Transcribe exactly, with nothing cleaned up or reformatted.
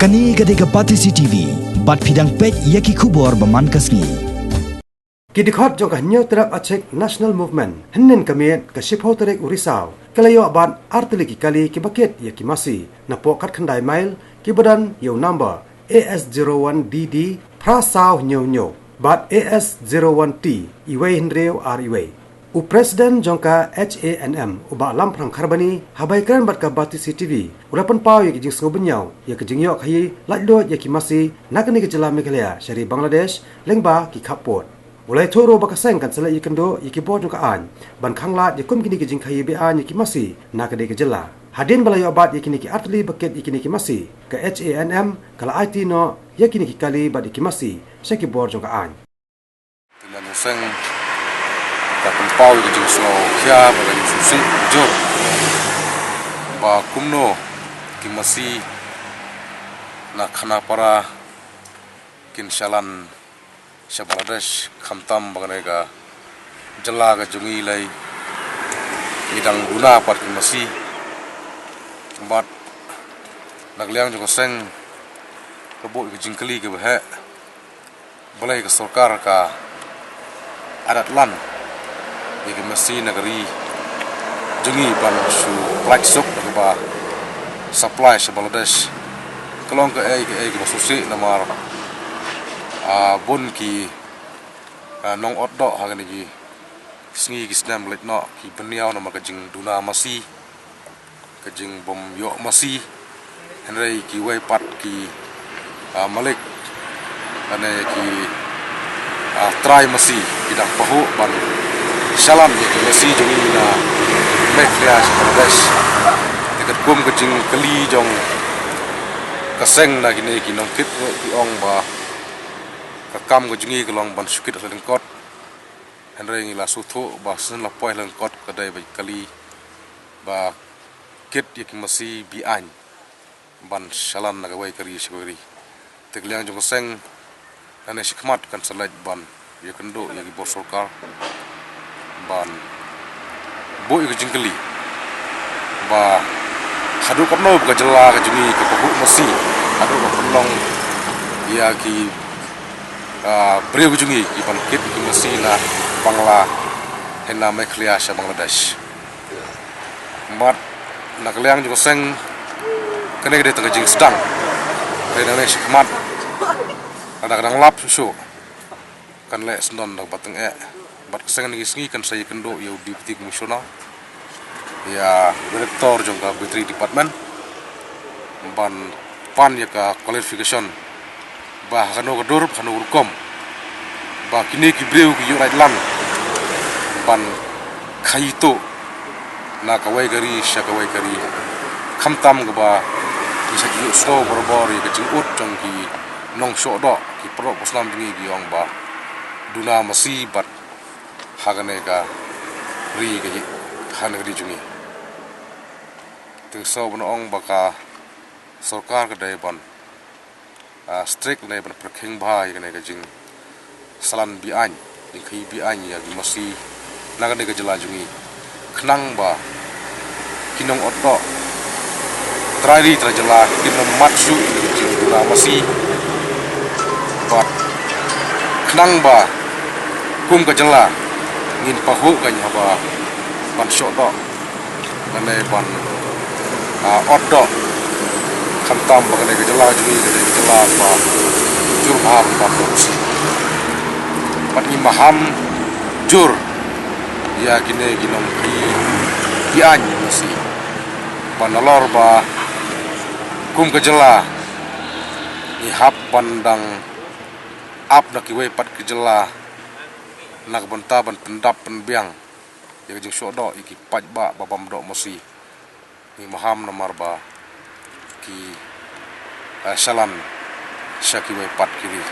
Kane ka dei ka Batesi T V, bad phi dang peit ïa ki khubor ba man ka sngi. Ki dkhot jong ka Hynñiewtrep Achik National Movement, hynnin ka miet ka shiphew tarik u Risaw, ka la ïoh bat artylli ki kali kiba kit ïa ki masi, napoh kat khyndai mail, kiba don ïa u number A S zero one D D phra saw hynñiew hynñiew, bad A S zero one T iwei hynriew ar iwei. U President jong ka H A N M, u Bah Lamphrang Kharbani, haba ïakren bad ka Batesi T V, u la pynpaw ïa ka jingsngewbynñiaw ïa ka jingïoh khaïi laitluid ïa ki masi na kane ka jylla Meghalaya sha ri Bangladesh lyngba ki khappud. U la ïathuh ruh ba ka seng kan sa leit ïakynduh ïa ki bor jong ka aiñ ban khanglad ïa kum kine ki jingkhaïi be-aiñ ïa ki masi na ka dei ka jylla. Hadien ba la ïoh bat ïa kine ki artylli ba kit ïa kine ki masi, ka H A N M ka la aiti noh ïa kine ki kali bad ïa ki masi sha ki bor jong ka aiñ. Te na ka seng ka pynpaw ïa ka jingsngewkhia bad ka jingsngewsih jur ba kumno ki masi na Khanapara kin shalan sha Bangladesh, khamtam ba kane ka jylla ka jong ngi lei ngi dang duna pat ki masi. Bad na ka liang jong ka seng ka buh ïa ka jingkylli kaba heh, balei ka sorkar ka adat lan ïa ki masi na ka ri jong ngi ban shu pynlait suk da kaba supply sha Bangladesh. Ka long kaei kaei kaba sngewsih namar, ah, bun ki, ah, nongotdoh ha kine ki sngi ki snem leit noh ki bynñiaw namar ka jingduna masi, ka jingbym ïoh masi. Hynrei kiwei pat ki, ah, malik lane ki, ah, trai masi ki dang pahuh ban shalan ïa ki masi jong ngi na Meghalaya sha Bangladesh. Te katkum ka jingkylli jong ka seng na kine ki nongkit ruh ki ong ba ka kam ka jong ngi ka long ban shu kit ha lyngkot. Hynrei ngi la sngewthuh ba shen la poi ha lyngkot ka dei ba kali ba kit ïa ki masi be-aiñ ban shalan na kawei ka ri sha kawei ka ri. Te ka liang jong ka seng lane shakhmat kan sa leit ban ïakynduh ïa ki bor sorkar ban buh ïa ka jingkylli ba haduh katno ba ka jylla ka jong ngi ka pahuh masi, haduh ba pynlong ïa ki, ah, briew ka jong ngi ki ban kit ki masi na Bangla, hynne Meghalaya sha Bangladesh. Bad na ka liang jong ka seng kane ka dei tang ka jingsdang. Te nangne shakhmat lada ka dang lap shuh shuh kan leh syndon da kaba tyngeh. Bad ka seng kine ki sngi kan sa ïakynduh ïa u Deputy Commissioner, ïa u Director jong ka Veterinary Department ban pan ïa ka clarification ba ha kano ka dur, ha kano ka rukom ba kine ki briew ki ïoh lait lan ban khaïi tuh na kawei ka ri sha kawei ka ri. Khamtam kaba ngi sa ïohsngew barabor ïa ka jingud jong ki nongshohdoh, ki paralok paslap jong ngi ki ong ba duna masi bad ha kane ka ri ka, ha kane ka ri jong ngi. Te sa ban ong ba ka sorkar ka dei ban, ah, strict ne ban pyrkhing bha ïa kane ka jingsalan be-aiñ, jingkhaïi be-aiñ ïa ki masi na kane ka jylla jong ngi, khnang ba ki nongotdoh trai ri trai jylla kin ym mad shuh ïa ka jingduna masi. Bad khnang ba kum ka jylla ngin pahuh kan haba ban shohdoh lane ban, ah, otdoh, khamtam ba kane ka jylla jong ngi ka dei ka jylla ba jur bha ban otdoh masi. Bad ngi maham jur ïa kine ki nongkhaïi be-aiñ masi, ba nalor ba kum ka jylla ngi hap ban dang ap na kiwei pat ki jylla na ka bynta ban pyndap pynbiang ïa ka jingshohdoh ïa ki paidbah ba bym doh masi. Ngi maham namar ba ki, eh, shalan sha kiwei pat ki ri.